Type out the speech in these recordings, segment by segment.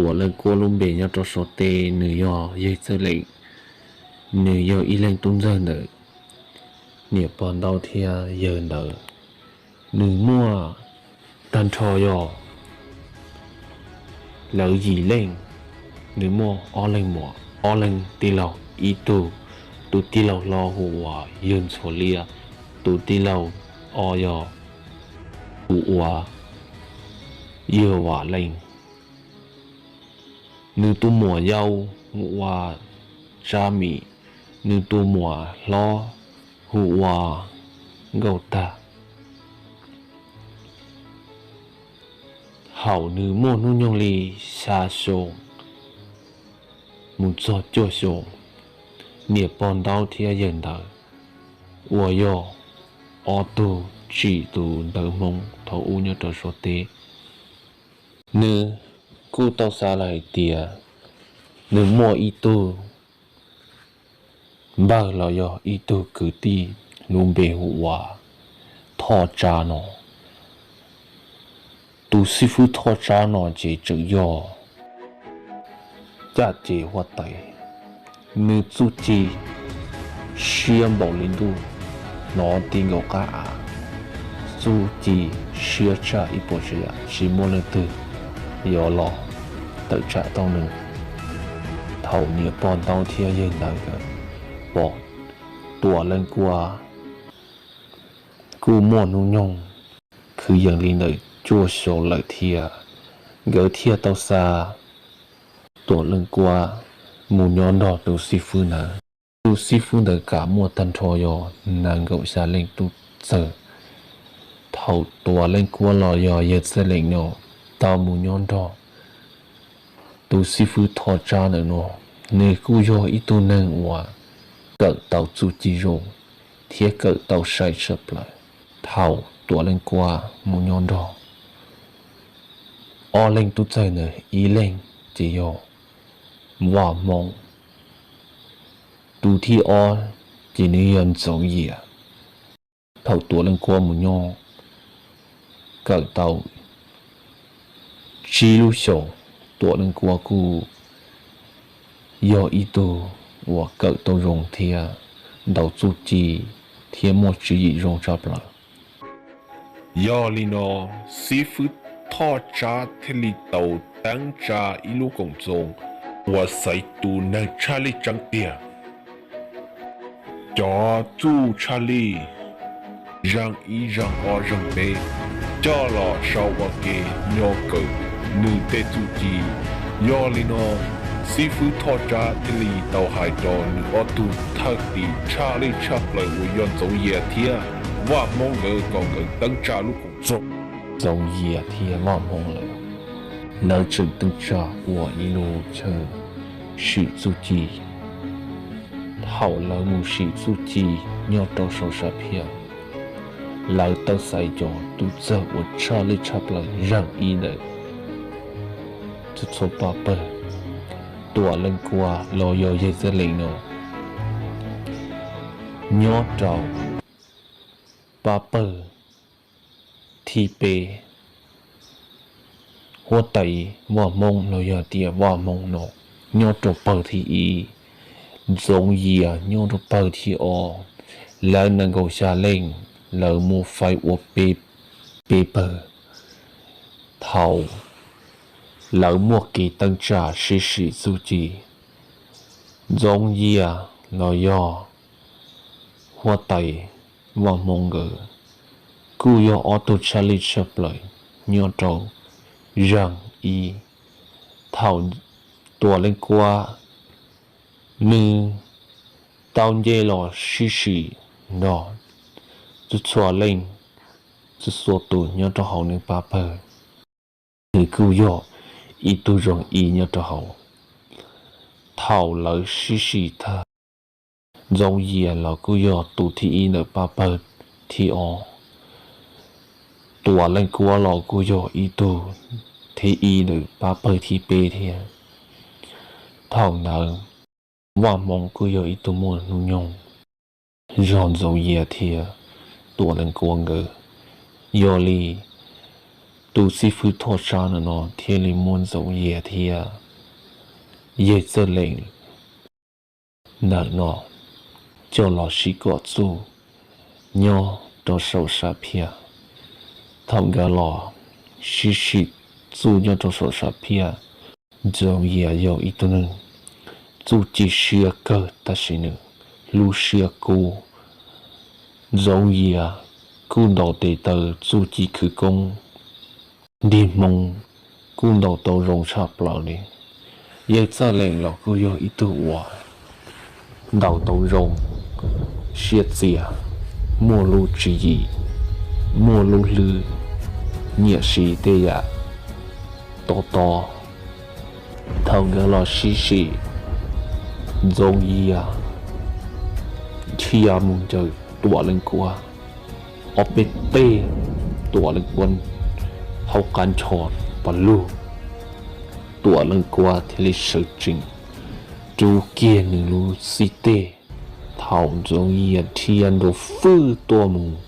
Tuam Leej Kuab lub npe nyob rau Suav teb nws yog yawg Txawj Lees, nws yog ib leeg tub ntxawg ntawm niam pog Ntaub thiab yawg ntawd. Nws muaj tag nrho yog lawv yim leej, nws muaj ob leeg muam, ob leeg tij laug, ib tug tus tij laug hlob hu ua yawg Ntxhuav Liab, tus tij laug ob yog hu ua yawg Vam Leej. Nws tus muam yau hu ua Tsab Mim, nws tus muam hlob hu ua Nkauj Tag. Thaum nws muaj hnub nyoog li xya xyoo mus txog cuaj xyoo, niam pog Ntaub thiab yawg ntawd uas yog ob tug tsim tus ntawv Hmoob thaum ub nyob rau Suav teb, nws kuj tau xav lawm hais tias nws muaj ib tug npawg los yog ib tug kwv tij lub npe hu ua Thoj Tsab no. Tus xib fwb Thoj Tsab no ces tseem yog caj ces huab tais, nws txuj ci siab npaum li ntuj hnov ti nkaus qab av, txuj ci siab tshaj ib puas tsav yam, tsis muaj leej twg yuav los tawm tsam tau nws. Thaum niam pog Ntaub thiab yawg ntawd pom Tuam Leej Kuab kuj muaj hnub nyoog kwv yees li ntawm cuaj xyoo lawm thiab, nkawd thiaj tau xa Tuam Leej Kuab mus nyob nrog tus xib fwb ntawd. Tus xib fwb ntawd kam muaj tag nrho yog nees nkaum xya leej tub txawg. Thaum Tuam Leej Kuab los yog yawg Txawj Lees no tau mus nyob nrog tus xib fwb Thoj Tsab ntawm no, nws kuj yog ib tug neeg uas kawm tau txuj ci zoo thiab kawm tau sai tshaj plaws. Thaum Tuam Leej Kuab mus nyob nrog ob leeg tub txawg ntawd, ib leeg ces yog Vaj Hmoob, tus thib ob ces nws yog Ntxoov Yias. Thaum Tuam Leej Kuab mus nyob kawm tau tsib lub xyoos, Tuam Leej Kuab kuj yog ib tug uas kawm tau zoo thiab ntau txuj ci thiab muaj tswv yim zoo tshaj plaws. Yog li no, xib fwb Thoj Tsab thiaj li tau teeb tsa ib lub koom txoos uas xaiv tus neeg tshaj lij tseeb tiag, cov txuj tshaj lij zeeg ib, zeeg ob, zeeg peb coj los sau ua ke nyob kawm nws tej txuj ci. Yog li no, xib fwb Thoj Tsab thiaj li tau hais rau nws ob tug thwj tim tshaj lij tshaj plaws uas yog Ntxoov Yias thiab Vaj Hmoob nkawd kom nkawd teeb tsa lub koom txoos. Ntxoov Yias thiab Vaj Hmoob lawv, lawv tseem teeb tsa ua ib lub chaw sim txuj ci. Thaum lawv mus sim txuj ci nyob rau saum sam phiaj, lawv tau xaiv cov tub txawg uas tshaj lij tshaj plaws zeeg ib ntawm txhua txhua pab pawg. Tuam Leej Kuab los yog yawg Txawj Lees no nyob rau pab pawg thib peb, huab tais Vaj Hmoob los yog tias Vaj Hmoob no nyob rau pawg thib ib, Ntxoov Yias nyob rau pawg thib ob. Lawv nees nkaum xya leej, lawv muaj faib ua peb, peb pawg. Thaum lawv muaj kev teeb tsa sib sim txuj ci, Ntxoov Yias los yog huab tais Vaj Hmoob nkawd kuj yog ob tug tshaj lij tshaj plaws nyob rau zeeg ib. Thaum Tuam Leej Kuab nws tau nce los sib sim nrog txhua txhua leej, txhua txhua tus nyob rau hauv nws pab pawg, nws kuj yog ib tug zeeg ib nyob rau hauv. Thaum lawv sib sim tag, Ntxoov Yias los kuj yog tus thib ib ntawm pab pawg thib ob. Tuam Leej Kuab los kuj yog ib tug thib ib ntawm pab pawg thib peb thiab. Thaum ntawd Vaj Hmoob kuj yog ib tug muaj hnub nyoog zog Ntxoov Yias thiab Tuam Leej Kuab nkawd. Yog li Tus xib fwb Thoj Tsab ntawm no thiaj li muab Ntxoov Yias thiab yawg Txawj Lees ntawm no coj los sib kom txuj nyob rau saum sam phiaj. Thaum nkawd los sib sim txuj nyob rau saum sam phiaj, Ntxoov Yias yog ib tug neeg txuj ci siab kawg tab sis nws lub siab kub. Ntxoov Yias kuj ntaus tes taw txuj ci khwv koob nrig hmoo, kuj ntaus tau zoo tshaj plaws li. Yawg Txawj Lees los kuj yog ib tug uas ntaus tau zoo, siab txias, muaj lub tswv yim, muaj lub hlwb, nyiam siv tej yam tob tob. Thaum nkawd los sib sim, Ntxoov Yias thiaj mus ncaws Tuam Leej Kuab ob peb teg, Tuam Leej Kuab hauv qab ncho pas lug, Tuam Leej Kuab thiaj li sawv tsees rub kiag nws lub xib teg. Thaum Ntxoov Yias dhia nrov fwj tuaj mus,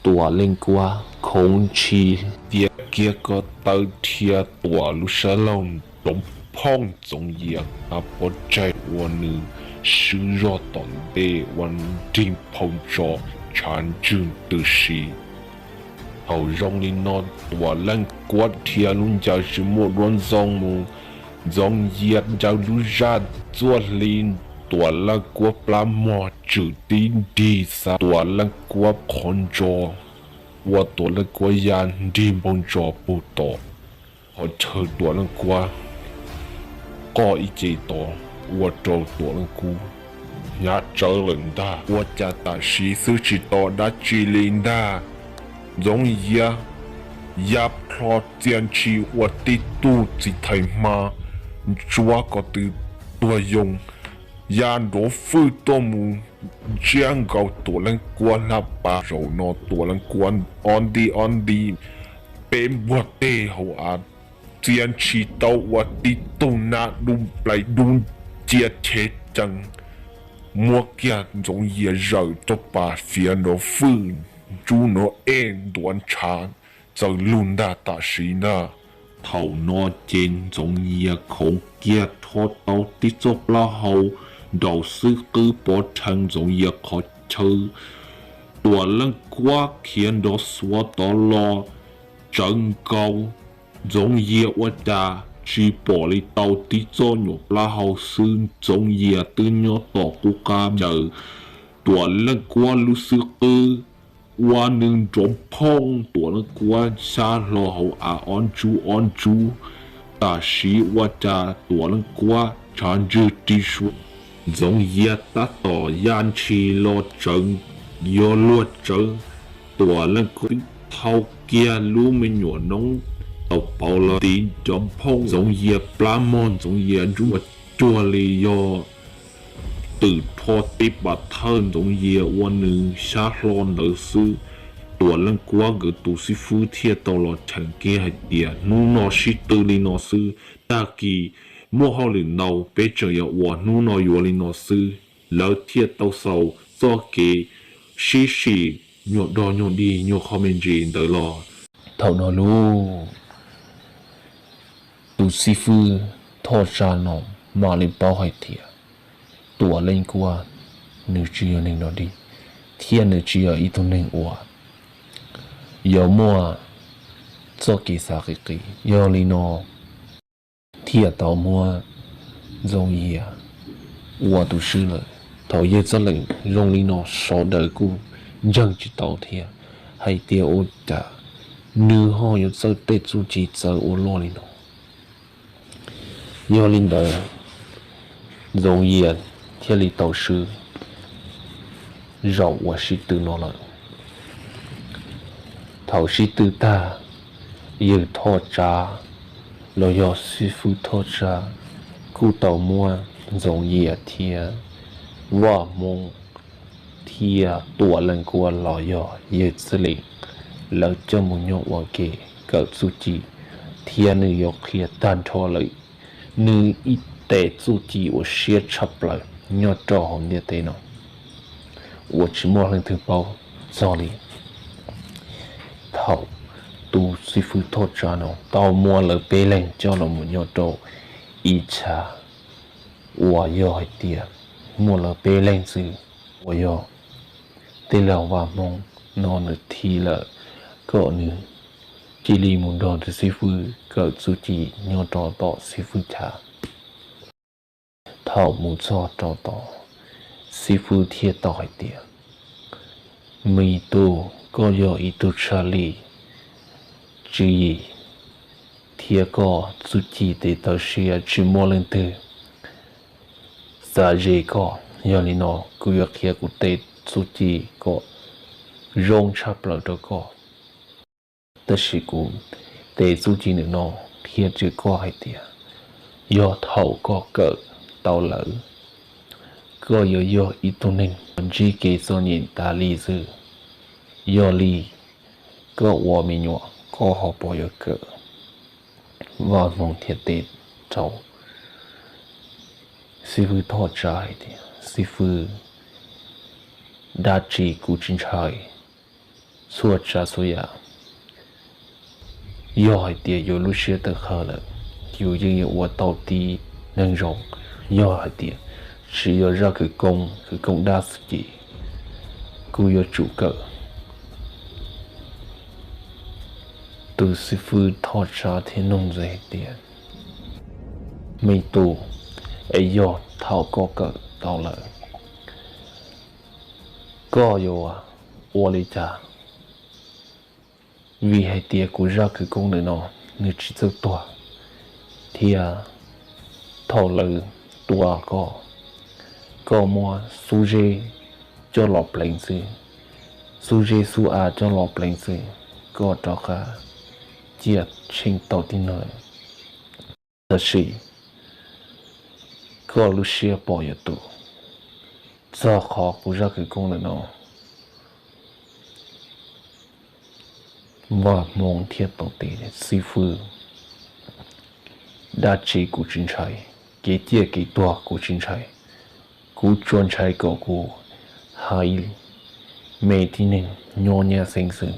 Tuam Leej Kuab khoov ntshis, tiav kiag ko taw dhia Tuam lub sab laug nrov phooj, Ntxoov Yias hnyav pov tseg ua nws swb zog tom ntej ua nrig phau ntso tshav ntswg tws si. Thaum zoo li no Tuam Leej Kuab dhia lub ncaws tsis muaj duab ntxoo mus, Ntxoov Yias ncaws lub zaj txuaj hli, Tuam Leej Kuab plab mog tswm tib nrig xa Tuam Leej Kuab qhov ntso, ua Tuam Leej Kuab ya nrig npau ntsos puag tom qhov chaw Tuam Leej Kuab qoj ib ce tod, ua rau Tuam Leej Kuab hnyav tsawv lawm ntag. Ua cas tam sim xwb tsis tos dab tsi li ntag, Ntxoov Yias ya plho txia ntshis ua tib tug txiv thais hma ntsuab ko tw tuag yoo, ya nrov fwj tuaj mus ntsiab nkaus Tuam Leej Kuab hlab pas. Zaum no Tuam Leej Kuab ob nti ob nti peb npuag teg hauv av, txia ntshis tau ua tib tug nab dub plais dub cia cheb cees, muab kiag Ntxoov Yias zawm rau pas fiav nrov fwj, ntsub nrov ej ntuav ntshav txawm lug ntag tam sim ntag. Thaum no ces Ntxoov Yias khoov kiag rho tau tib txoj plaub hau nraum xwb qwb pov rhees Ntxoov Yias qhov chaw. Tuam Leej Kuab khiav nrov xuav tod los tsawv nkaus, Ntxoov Yias ua cas tsis pom li tau tib txoj nyuam plaub hau xwb Ntxoov Yias twb nyob tom qub qab ncaws Tuam Leej Kuab lub xwb qwb, ua nws nrov phooj, Tuam Leej Kuab xyab hlo hauv av ob ntsub ob ntsub. Tam sim ua cas Tuam Leej Kuab tshav ntswg ri sua, Ntxoov Yias tab tom ya ntshis los tsawv yuav luag tsawv, Tuam Leej Kuab twb thau kiag lub me nyuam noob tau pauv los tiv nrov phooj, Ntxoov Yias plab mog, Ntxoov Yias ntsub ua cuag li yog twm rho teb pas thawj Ntxoov Yias ua nws xyab hlo ntawd xwb. Tuam Leej Kuab nkawd tus xib fwb thiaj tau los cheem kiag hais tias hnub no sib tw li no xwb, tag kis muaj hauj lwm ntau peb tseem yuav ua, hnub no yuav li no xwb. Lawv thiaj tau xaus txoj kev sib sim nyuag dog nyuag dig nyuag qho me ntsis ntawd los. Thaum no lauj, tus xib fwb Thoj Tsab no mam li paub hais tias Tuam Leej Kuab nws tsis yog neeg dog dig, thiab nws tsis yog ib tug neeg uas yuav muaj txoj kev xav qis qis. Yog li no thiaj tau muab Ntxoov Yias ua tus swb lawm. Thaum yawg Txawj Lees zoo li no sawv daws kuj ntseeg tsis tau thiab, hais tias ua cas nws ho yuav txawj tej txuj ci txawv ua luaj li no. Yog li ntawd, Ntxoov Yias thiaj li tau swb zaum uas sib tw no lawm. Thaum sib tw tag, yawg Thoj Tsab los yog xib fwb Thoj Tsab kuj tau muab Ntxoov Yias thiab Vaj Hmoob thiab Tuam Leej Kuab los yog yawg Txawj Lees, lawv coj mus nyob ua ke kawm txuj ci, thiab nws yuav qhia tag nrho lawm nws ib tes txuj ci uas siab tshaj plaws nyob rau hauv ntiaj teb no uas tsis muaj leej twg paub txog li. Thaum tus xib fwb Thoj Tsav no tau muab lawv peb leeg coj los mus nyob rau ib chav uas yog hais tias muaj lawv peb leeg xwb, uas yog tej laug vaj hmoob no nws thim lawm, kom nws cia li mus nrog tus xib fwb kawm txuj ci nyob rau tom xib fwb chav. Thaum mus txog rau tod, xib fwb thiaj tau hais tias, me tub, koj yog ib tug tshaj lij tswv yim, thiab koj txuj ci tes taw siab tsis muaj leej twg xav ze koj. Yog li no kuv yuav qhia kuv tej txuj ci kom zoo tshaj plaws rau koj. Tab sis kuv tej txuj ci ntawm no qhia rau koj hais tias, yog thaum koj kawm tau lawm, koj yuav yog ib tug neeg ntsib kev txom nyem tas li xwb. Yog li koj ua me nyuam koj ho puas yuav kawm? Vaj hmoob thiaj teb rau xib fwb Thoj Tsav hais tias, xib fwb, dab tsi kuv tsis ntshai, txhua tsav txhua yam. Yog hais tias yus lub siab tawv qhawv lawm, yus yeej yuav ua tau tib neeg zoo. Yog hais tias tsis yog zaj khawv koob, khawv koob dab xwm ces kuv yuav tsum kawm. Tus xib fwb Thoj Tsav thiaj nug ntxiv hais tias, me tub, es yog thaum koj kawm tau lawm, koj yuav ua li cas? Vim hais tias kuv zaj khawv koob ntawm no nws tsis txawj tuag, thiab thaum lawv tua koj, koj muab xub zeb coj los pleev xwb, xub zeb xub av coj los pleev xwb, koj rov qab ciaj tsheej tau tib neeg. Tab sis koj lub siab puas yuav tu txog qhov kuv zaj khawv koob ntawm no? Vaj hmoob thiaj tau teb, xib fwb, dab tsi kuv tsis ntshai, kev ciaj kev tuag kuv tsis ntshai. Kuv tsuas ntshai kom kuv haiv me tib neeg nyob nyab xeeb xwb.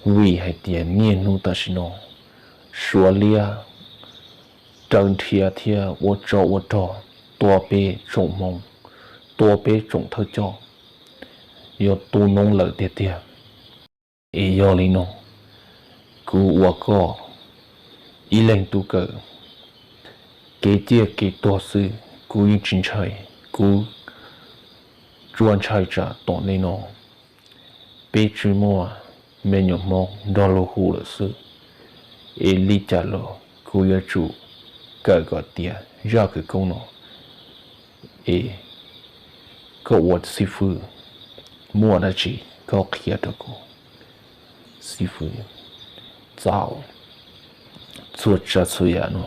Vim hais tias niaj hnub tam sim no Suav liab raws nrhiav thiab ua tsov ua rog tua peb tsoom hmoob, tua peb tsoom thawj coj, yuav tu noob lawm tiag tiag. Es yog li no, kuv ua koj ib leeg tub kawm, kev ciaj kev tuag xwb kuv yeej tsis ntshai. Kuv tsuas ntshai tsam tom ntej no peb tsis muaj me nyuam hmoob nrog luag hu lawm xwb. Es li cas los kuv yuav tsum kawm kom tiav zaj khawv koob no. Es koj ua xib fwb, muaj dab tsi koj qhia rau kuv. Xib fwb, txaus, txhua tsav txhua yam no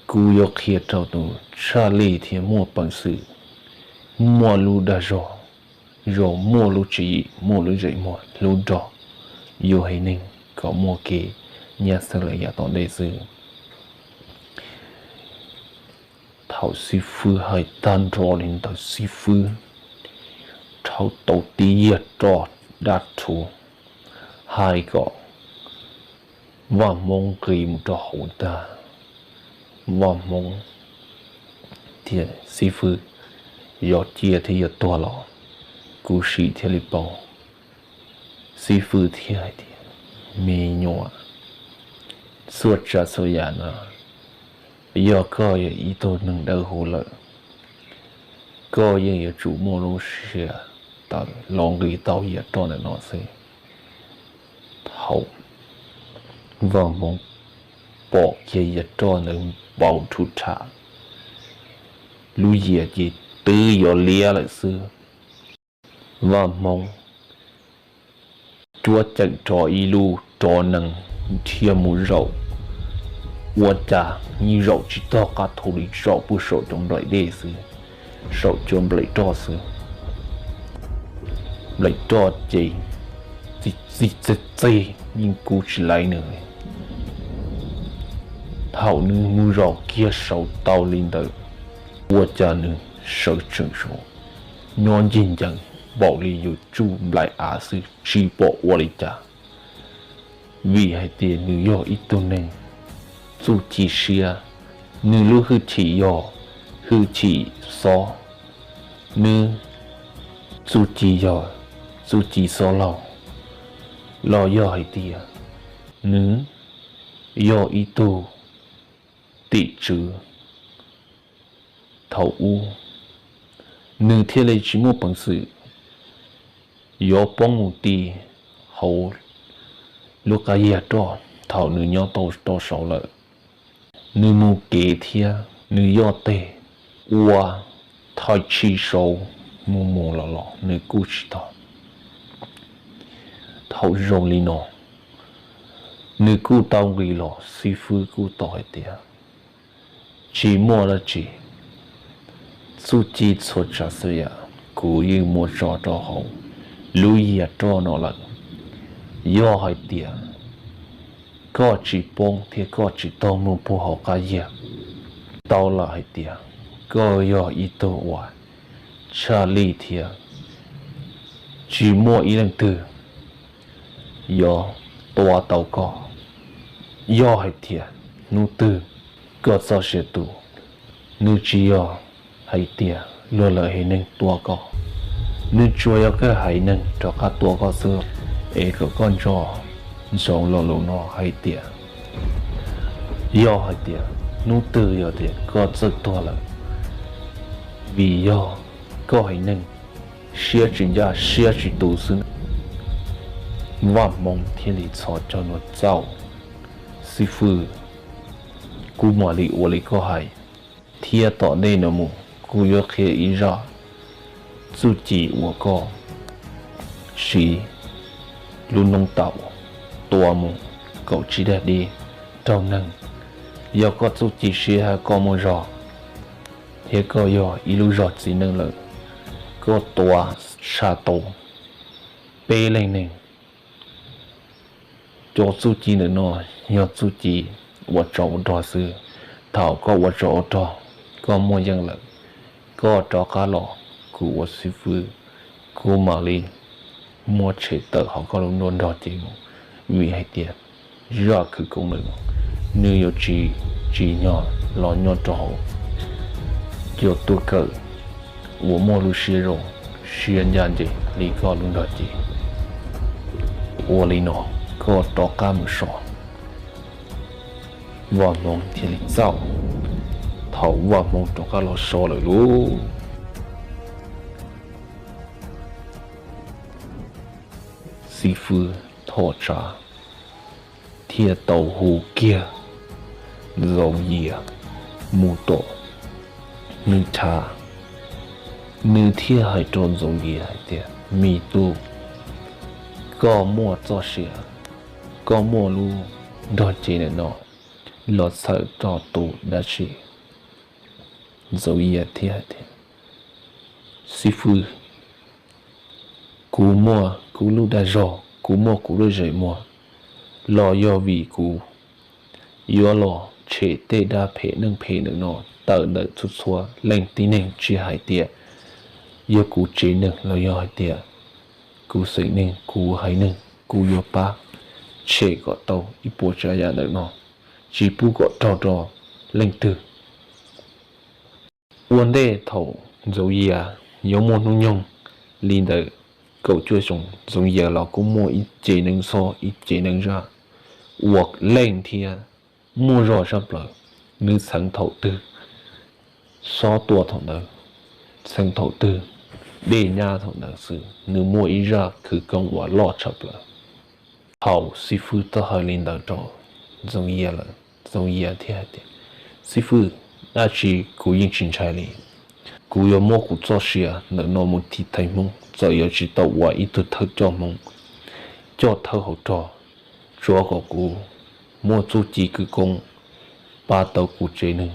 kuv yuav qhia rau tus tshaj lij thiab muaj peev xwm, muaj lub dag zog zoo, muaj lub tswv yim, muaj lub ntsej muag hlub nrog yus haiv neeg kom muaj kev nyab xeeb lawm yav tom ntej xwb. Thaum xib fwb hais tag nrho li ntawd, xib fwb rhawv tau tib yias roj dab rhuv hais kom Vaj Hmoob nqis mus rau hauv ntag. Vaj Hmoob tias, xib fwb, yog ciaj thiab yog tuag los kuv sim thiaj li paub. Xib fwb thiaj hais tias, me nyuam, txhua tsav txhua yam no, yog koj yog ib tug neeg dawb huv lawm, koj yeej yuav tsum muaj lub siab tawv los nqis tau yias roj ntawm no xwb. Thaum Vaj Hmoob pom kiag yias roj ntawd npau rhuv rhav, lub yias ces twb yuav liab lawm xwb. Vaj Hmoob cuab ceem rau ib lub rov nees thiaj mus zaum, ua cas yeej zaum tsis tog qab thu li, zaum puag saum cov nplaim dej xwb, saum cov nplaim roj xwb. Nplaim roj ces txij txij txeg txeg yeej kub tsis laib nws li. Thaum nws mus zaum kiag saud tau li ntawd, ua cas nws sawv tsees saud, nyob ncig ncees npaum li yus tsuj nplaim av xwb, tsis pom ua li cas. vim hais tias nws yog ib tug neeg txuj ci siab, nws lub hwj chim yog hwj chim xob, nws txuj ci yog txuj ci xob laug, los yog hais tias nws yog ib tug tim tswv thaum ub, nws thiaj li tsis muaj peev xwm yuav poob mus ti hauv lub qab yiag roj thaum nws nyob tau rau saud lawm. Nws mus kev thiab nws yoj tes ua thaj tshij saud mus mus los los nws kuj tsis tau. Thaum zoo li no, nws kuj tau nqis los, xib fwb kuj tau hais tias, tsis muaj dab tsi, txuj ci txhua tsav txhua yam kuv yeej muab tso rau hauv lub yiag roj no lawm. Yog hais tias koj tsis poob thiab koj tsis tau mus puag hauv qab yiag, tau lawm hais tias koj yog ib tug uas tshaj lij thiab tsis muaj ib leej twg yuav tua tau koj. Yog hais tias hnub twg koj txoj sia tu, nws tsis yog hais tias luag lwm haiv neeg tua koj, nws tsuas yog koj haiv neeg rov qab tua koj xwb, es kom koj nco ntsoov lo lus no hais tias, yog hais tias hnub twg yog tias koj txawj tuag lawm, vim yog koj haiv neeg siab tsis ncaj siab tsis tu xwb. Vaj Hmoov thiaj li txhos caug nua txaus, xib fwb, kuv mam li ua li koj hais, thiab tom ntej no mus kuv yuav qhia ib zaj txuj ci uas koj siv lub noob taum tua mus kaum tsib daim dib raug neeg. Yog koj txuj ci siab hab koj muaj zog, thiab koj yog ib lub zog txiv neej lawm, koj tua tshaj tau peb leeg neeg. Cov txuj ci ntawm no yog txuj ci ua tsov ua rog xwb. Thaum koj ua tsov ua rog, koj muaj yeej lawm, koj rov qab los kuv ua xib fwb, kuv mam li muab tshem tawm hauv koj lub nruab nrog cev mus, vim hais tias zaj khwv koob ntawm no nws yuav tsis tsim nyog los nyob rau hauv cov tuaj kawm uas muaj lub siab zoo siab ncaj ncees li koj lub nrog cev. Ua li no, koj rov qab mus so. Vaj Hmoov thiaj li txaus. Thaum Vaj Hmoov rov qab los so lawm lauj, xib fwb Thoj Tsav thiaj tau hu kiag Ntxoov Yias mus tom nws chav. Nws thiaj hais rau Ntxoov Yias hais tias, me tub, koj muaj txoj sia, koj muaj lub nrog cev ntawm no los txhawm rau tus dab tsi? Ntxoov Yias thiaj hais tias, xib fwb, kuv muaj kuv lub dag zog, kuv muaj kuv lub zem muag, los yog vim kuv yuav los tshem tej dab phem neeg phem ntawm no tawm ntawm txhua txhua leej tib neeg, tsis hais tias yog kuv tsev neeg los yog hais tias kuv xeem neeg kuv haiv neeg, kuv yuav pab tshem kom tau ib puas tsav yam ntawm no, tsis pub kom raug rau leej twg. Ua ntej thaum Ntxoov Yias yuav muaj hnub nyoog li ntawm kaum cuaj xyoo, Ntxoov Yias los kuj muaj ib ce neeg xob ib ce neeg zaj uas leej thiab muaj zog tshaj plaws. Nws txheev thaum twg xob tua thaum ntawd, txheev thaum twg dej nyab thaum ntawd xwb. Nws muaj ib zaj khwv koob uas loj tshaj plaws. Thaum xib fwb tau hais li ntawd rau Ntxoov Yias lawm, Ntxoov Yias thiaj hais tias, xib fwb, dab tsi kuv yeej tsis ntshai li. Kuv yuav muab kuv txoj sia ntawm no mus thim thaiv Hmoob, txawm yuav tsis tau ua ib tug thawj coj Hmoob, coj thawj hauv rog, tsuav kom kuv muaj txuj ci khwv koob pab tau kuv tsev neeg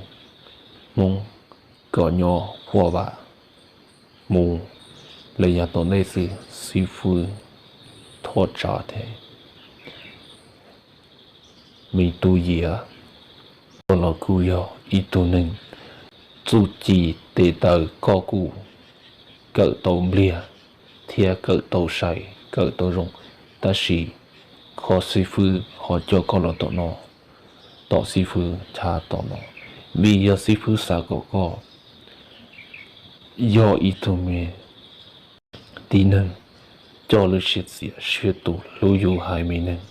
Hmoob kom nyob huaj vam mus li yav tom ntej xwb. Xib fwb Thoj Tsav thiaj, me tub Yias, koj los kuj yog ib tug neeg txuj ci tes taw, koj kuj kawm tau npliag thiab kawm tau sai kawm tau zoo, tab sis koj xib fwb ho coj koj los tom no, tom xib fwb chaw tom no, vim yog xib fwb xav kom koj yog ib tug me tib neeg coj lub siab txias siab tus hlub yus haiv me neeg.